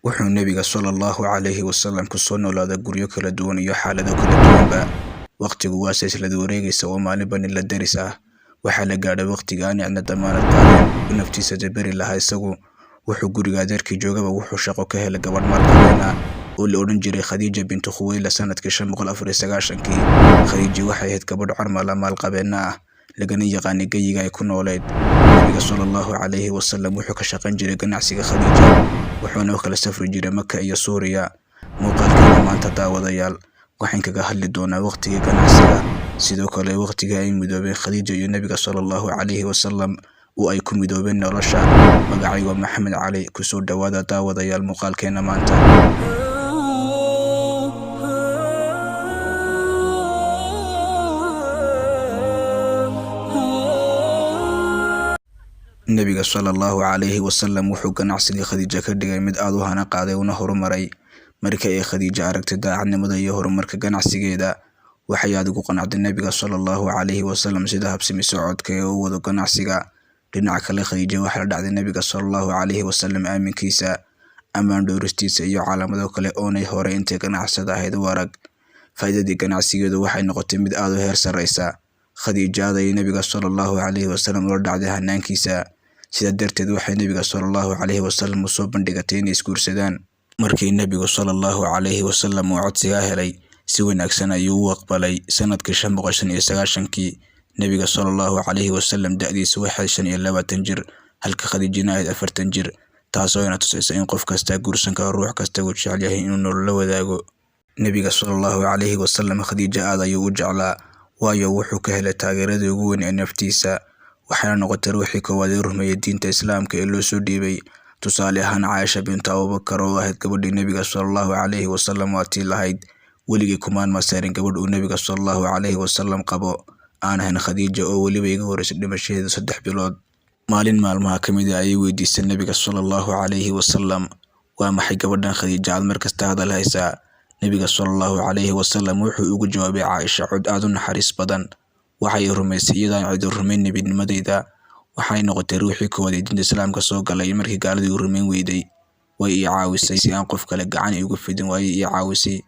Wuxuu Nebiga sallallahu calayhi wasallam ku soo noolaaday guryo kala duwan iyo xaalado kala duwanba. Waqtigu waa silsilad wareegaysa oo maalinba nin la deris ah. Waxaa la gaadhay waqtigii aan cidna dammaanad qaadin uu naftiisa dabari lahaa isagu. Wuxuu guriga adeerkii joogaba wuxuu shaqo ka helay gabadh maalqabeen ah oo la odhan jiray Khadiija bintu Khuwaylid sanadkii 594kii. Khadiija waxay ahayd gabadh carmal ah, maalqabeenna ah, lagana yaqaanay geyiga ay ku noolayd. Nebiga sallallahu calayhi wasallam wuxuu ka shaqayn jiray ganacsiga Khadiija, wuxuuna u kala safri jiray Maka iyo Suuriya. Muuqaalkeena maanta, daawadayaal, waxaan kaga hadli doonaa waqtigii ganacsiga, sidoo kale waqtigii ay midoobeen Khadiija iyo Nebiga sallallahu calayhi wasallam oo ay ku midoobeen nolosha. Magacaygu waa Maxamed Cali. Kusoo dhawaada, daawadayaal, muuqaalkeena maanta. Nebiga sallallahu calayhi wasallam wuxuu ganacsigii Khadiija ka dhigay mid aad u hana qaaday una horumaray. Markii ay Khadiija aragtay daacadnimada iyo horumarka ganacsigeeda, waxay aad ugu qanacday Nebiga sallallahu calayhi wasallam sida habsami socodka ee uu wado ganacsiga. Dhinaca kale, Khadiija waxaa la dhacday Nebiga sallallahu calayhi wasallam aaminkiisa, ammaan dhowristiisa iyo calaamado kale oonay hore intay ganacsada ahayd u arag. Faa'iidadii ganacsigeedu waxay noqotay mid aad u heer sarreysa. Khadiija aad ayay Nebiga sallallahu calayhi wasallam ula dhacday hanaankiisa. Sidaa darteed waxay Nebiga sallallahu calayhi wasallam u soo bandhigatay inay isguursadaan. Markii Nebigu sallallahu calayhi wasallam uu codsigaa helay, si wanaagsan ayuu u aqbalay. Sanadkii 595kii, Nebiga sallallahu calayhi wasallam da'diisu waxay 25 jir, halka Khadiijana ahayd 40 jir, taasoo ina tusaysa in qof kastaa guursan karo ruux kasta uu jecel yahay inuu nolol la wadaago. Nebiga sallallahu calayhi wasallam Khadiija aad ayuu u jeclaa, waayo wuxuu ka helay taageeradii ugu weyn ee naftiisa, waxayna noqotay ruuxii koowaad ee rumeeyay diinta Islaamka ee loo soo dhiibay. Tusaale ahaan, Caaisha bintu Abubakar oo ahayd gabadhii Nebiga sallallahu calayhi wasallam waa tii lahayd, "Weligay kumaan masayrin gabadh uu Nebiga sallallahu calayhi wasallam qabo aan ahayn Khadiija, oo weliba iga horreysay dhimashadeeda 3 bilood." Maalin maalmaha ka mid ah ayay weydiisay Nebiga sallallahu calayhi wasallam, "Waa maxay gabadhan Khadiija aad mar kasta hadal haysaa?" Nebiga sallallahu calayhi wasallam wuxuu ugu jawaabay Caaisha cod aad u naxariis badan, "Waxay i rumaysay iyadoo aan cidi rumayn nebinimadayda. Waxay noqotay ruuxii koowaad ee diinta Islaamka soo galay markii gaaladii u rumayn weyday. Way ii caawisay si aan qof kale gacan iigu fidin, way ii caawisay."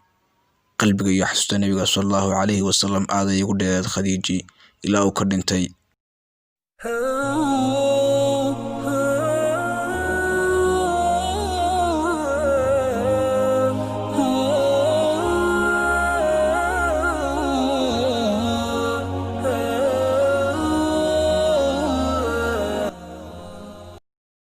Qalbiga iyo xasuusta Nebiga sallallahu calayhi wasallam aad ayay ugu dheereed Khadiiji ilaa uu ka dhintay.